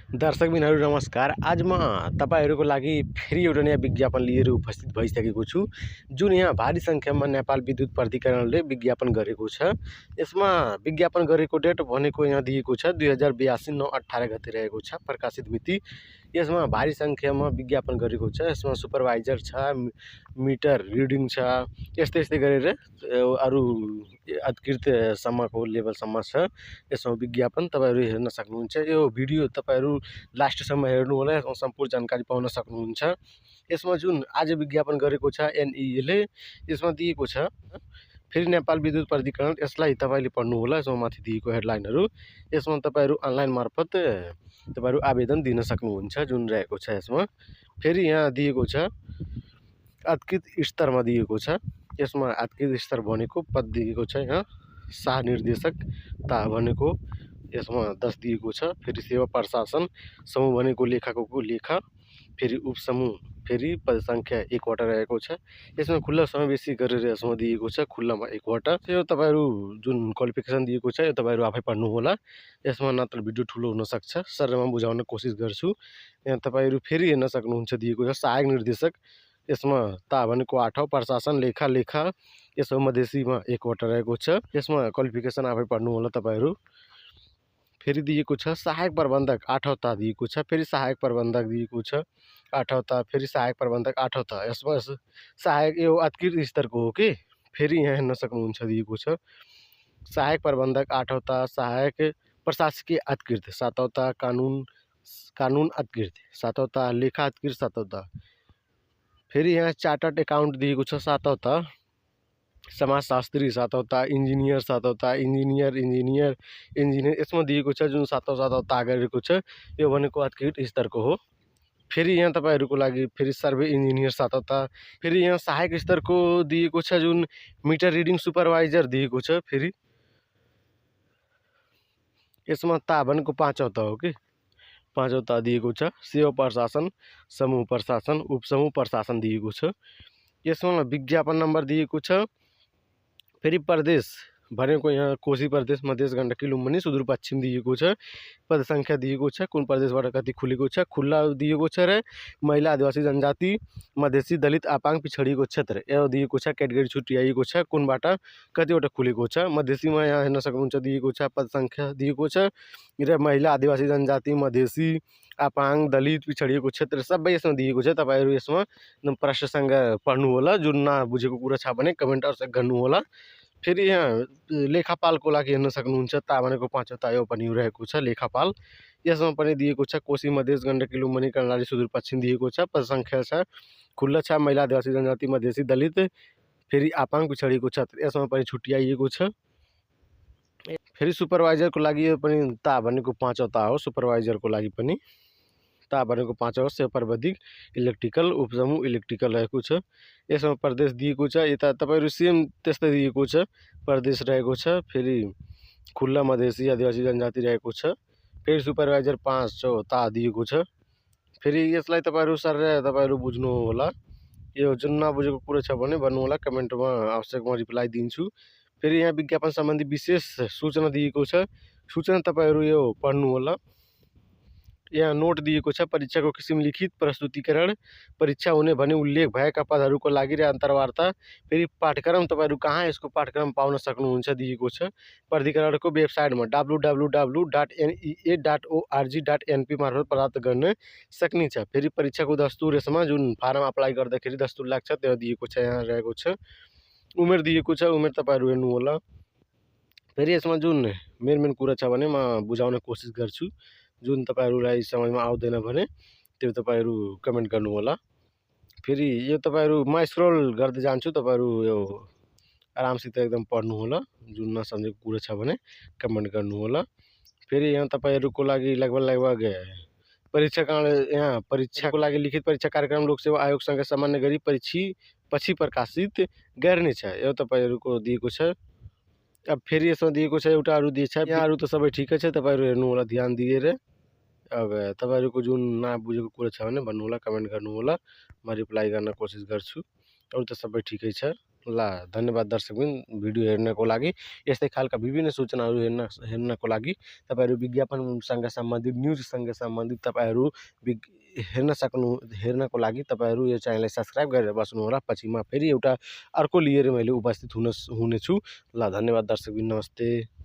दर्शकबिनहरू नमस्कार। आज म तपाईँहरूको लागि फेरि एउटा नयाँ विज्ञापन लिएर उपस्थित भइसकेको छु, जुन यहाँ भारी सङ्ख्यामा नेपाल विद्युत प्राधिकरणले विज्ञापन गरेको छ। यसमा विज्ञापन गरेको डेट भनेको यहाँ दिएको छ 2082 9 18 गते रहेको छ प्रकाशित मिति। यसमा भारी सङ्ख्यामा विज्ञापन गरेको छ। यसमा सुपरभाइजर छ, मिटर रिडिङ छ, यस्तै यस्तै गरेर अरू अधिकृतसम्मको लेभलसम्म छ यसमा विज्ञापन। तपाईँहरू हेर्न सक्नुहुन्छ। यो भिडियो तपाईँहरू लास्टसम्म हेर्नु होला, यसमा सम्पूर्ण जानकारी पाउन सक्नुहुन्छ। यसमा जुन आज विज्ञापन गरेको छ एनइएले, यसमा दिएको छ फेरि नेपाल विद्युत प्राधिकरण, यसलाई तपाईँले पढ्नु होला। यसमा माथि दिएको हेडलाइनहरू, यसमा तपाईँहरू अनलाइन मार्फत तपाईँहरू आवेदन दिन सक्नुहुन्छ जुन रहेको छ। यसमा फेरि यहाँ दिएको छ अधिकृत स्तरमा दिएको छ। यसमा अधिकृत स्तर भनेको पद दिएको छ, यहाँ सह निर्देशक ता भनेको यसमा 10 दिएको छ। फेरि सेवा प्रशासन समूह भनेको लेखाको लेखा, फेरि उपसमूह फेरि पद सङ्ख्या 1 वटा रहेको छ। यसमा खुल्ला समावेशी गरेर यसमा दिएको छ, खुल्लामा 1 वटा। यो तपाईँहरू जुन क्वालिफिकेसन दिएको छ यो तपाईँहरू आफै पढ्नु होला। यसमा नत्र भिडियो ठुलो हुनसक्छ, सरलमा बुझाउन कोसिस गर्छु। यहाँ तपाईँहरू फेरि हेर्न सक्नुहुन्छ दिएको छ सहायक निर्देशक, यसमा ता भनेको 8औँ, प्रशासन लेखा यसमा मधेसीमा 1 वटा रहेको छ। यसमा क्वालिफिकेसन आफै पढ्नु होला तपाईँहरू। फेरि दिएको छ सहायक प्रबन्धक 8औँ ता दिएको छ, फेरि सहायक प्रबन्धक दिएको छ 8औँ ता, फेरि सहायक प्रबन्धक 8औँ ता। यसमा सहायक यो अधिकृत स्तरको हो कि। फेरि यहाँ हेर्न सक्नुहुन्छ दिएको छ सहायक प्रबन्धक 8औँ ता, सहायक प्रशासकीय अधिकृत 7औँ ता, कानुन अधिकृत 7औँ ता, लेखा अधिकृत 7औँ ता। फेरि यहाँ चार्टर्ड एकाउन्ट दिएको छ 7औँ ता, समाजशास्त्री 7औँ ता, इन्जिनियर 7औँ ता, इन्जिनियर यसमा दिएको छ जुन 7औँ ता गरेको छ, यो भनेको अधिकृत स्तरको हो। फेरि यहाँ तपाईँहरूको लागि फेरि सर्वे इन्जिनियर 7औँ ता। फेरि यहाँ सहायक स्तरको दिएको छ जुन मिटर रिडिङ सुपरभाइजर दिएको छ। फेरि यसमा ता भनेको 5औँ ता हो कि, 5औँ ता दिएको छ। सेवा प्रशासन समूह प्रशासन उपसमूह प्रशासन दिएको छ। यसमा विज्ञापन नम्बर दिएको छ। फेरि प्रदेश भनेको यहाँ कोशी प्रदेश, मधेस, गण्डकी, लुम्बिनी, सुदूरपश्चिम दिएको छ। पद सङ्ख्या दिएको छ, कुन प्रदेशबाट कति खुलेको छ, खुल्ला दिएको छ र महिला, आदिवासी जनजाति, मधेसी, दलित, आपाङ, पिछडिएको क्षेत्र यो दिएको छ। क्याटेगोरी छुट्याइएको छ, कुनबाट कतिवटा खुलेको छ। मधेसीमा यहाँ हेर्न सक्नुहुन्छ दिएको छ, पद सङ्ख्या दिएको छ र महिला, आदिवासी जनजाति, मधेसी, आपाङ, दलित, पिछडिएको क्षेत्र सबै यसमा दिएको छ। तपाईँहरू यसमा एकदम प्रश्नसँग पढ्नु होला। जुन नबुझेको कुरा छ भने कमेन्ट गर्नु होला। फेरि यहाँ लेखापालको लागि हेर्न सक्नुहुन्छ, ता भनेको 5औँ ता यो पनि रहेको छ लेखापाल। यसमा पनि दिएको छ कोशी, मधेस, गण्डकी, लुम्बिनी, कर्णाली, सुदूरपश्चिम दिएको छ। पद सङ्ख्या छ, खुल्ला छ, महिला, आदिवासी जनजाति, मधेसी, दलित, फेरि आपाङ, पिछडिएको क्षेत्र यसमा पनि छुट्याइएको छ। फेरि सुपरभाइजरको लागि यो पनि ता भनेको 5औँ ता हो। सुपरभाइजरको लागि पनि ता भनेको 5औँ, सेवा प्रविधिक इलेक्ट्रिकल उपसमूह इलेक्ट्रिकल रहेको छ। यसमा प्रदेश दिएको छ, यता तपाईँहरू सेम त्यस्तै दिएको छ, प्रदेश रहेको छ। फेरि खुल्ला मधेसी, आदिवासी जनजाति रहेको छ। फेरि सुपरभाइजर 5औँ ता दिएको छ। फेरि यसलाई तपाईँहरू बुझ्नु होला। यो जुन नबुझेको कुरो छ भने भन्नु होला, कमेन्टमा आवश्यक म रिप्लाई दिन्छु। फेरि यहाँ विज्ञापन सम्बन्धी विशेष सूचना दिएको छ, सूचना तपाईँहरू यो पढ्नु होला। यहाँ नोट दिएको छ, परीक्षाको किसिम लिखित प्रस्तुतिकरण, परीक्षा हुने भने उल्लेख भएका पदहरूको लागि र अन्तर्वार्ता। फेरि पाठ्यक्रम तपाईँहरू कहाँ यसको पाठ्यक्रम पाउन सक्नुहुन्छ दिएको छ। प्राधिकरणको वेबसाइटमा www.nee.org.np मार्फत प्राप्त गर्न सकिन्छ। फेरि परीक्षाको दस्तुर यसमा जुन फारम अप्लाई गर्दाखेरि दस्तुर लाग्छ त्यो दिएको छ, यहाँ रहेको छ। उमेर दिएको छ, उमेर तपाईँहरू हेर्नु होला। फेरि यसमा जुन मेन कुरा छ भने म बुझाउन कोसिस गर्छु, जुन तपाईँहरूलाई समझमा आउँदैन भने त्यो तपाईँहरू कमेन्ट गर्नु होला। फेरि यो तपाईँहरू म स्क्रोल गर्दै जान्छु, तपाईँहरू यो आरामसित एकदम पढ्नु होला। जुन नसम्झेको कुरा छ भने कमेन्ट गर्नु होला। फेरि यहाँ तपाईँहरूको लागि लगभग यहाँ परीक्षाको लागि लिखित परीक्षा कार्यक्रम लोकसेवा आयोगसँग सामान्य गरी पछि प्रकाशित गर्नेछ, यो तपाईँहरूको दिएको छ। अब फेरि यसमा दिएको छ एउटा अरू दिएको छ, यहाँ अरू त सबै ठिकै छ, तपाईँहरू हेर्नु होला ध्यान दिएर। अब तपाईँहरूको जुन नबुझेको कुरा छ भने भन्नु होला, कमेन्ट गर्नु होला, म रिप्लाई गर्न कोसिस गर्छु। अरू त सबै ठिकै छ। ल धन्यवाद दर्शकबिन भिडियो हेर्नको लागि। यस्तै खालका विभिन्न सूचनाहरू हेर्नको लागि तपाईँहरू विज्ञापनसँग सम्बन्धित न्युजसँग सम्बन्धित तपाईँहरू हेर्नको लागि तपाईँहरू यो च्यानललाई सब्सक्राइब गरेर बस्नुहोला। पछि म फेरि एउटा अर्को लिएर मैले उपस्थित हुनेछु। ल धन्यवाद दर्शकबिन, नमस्ते।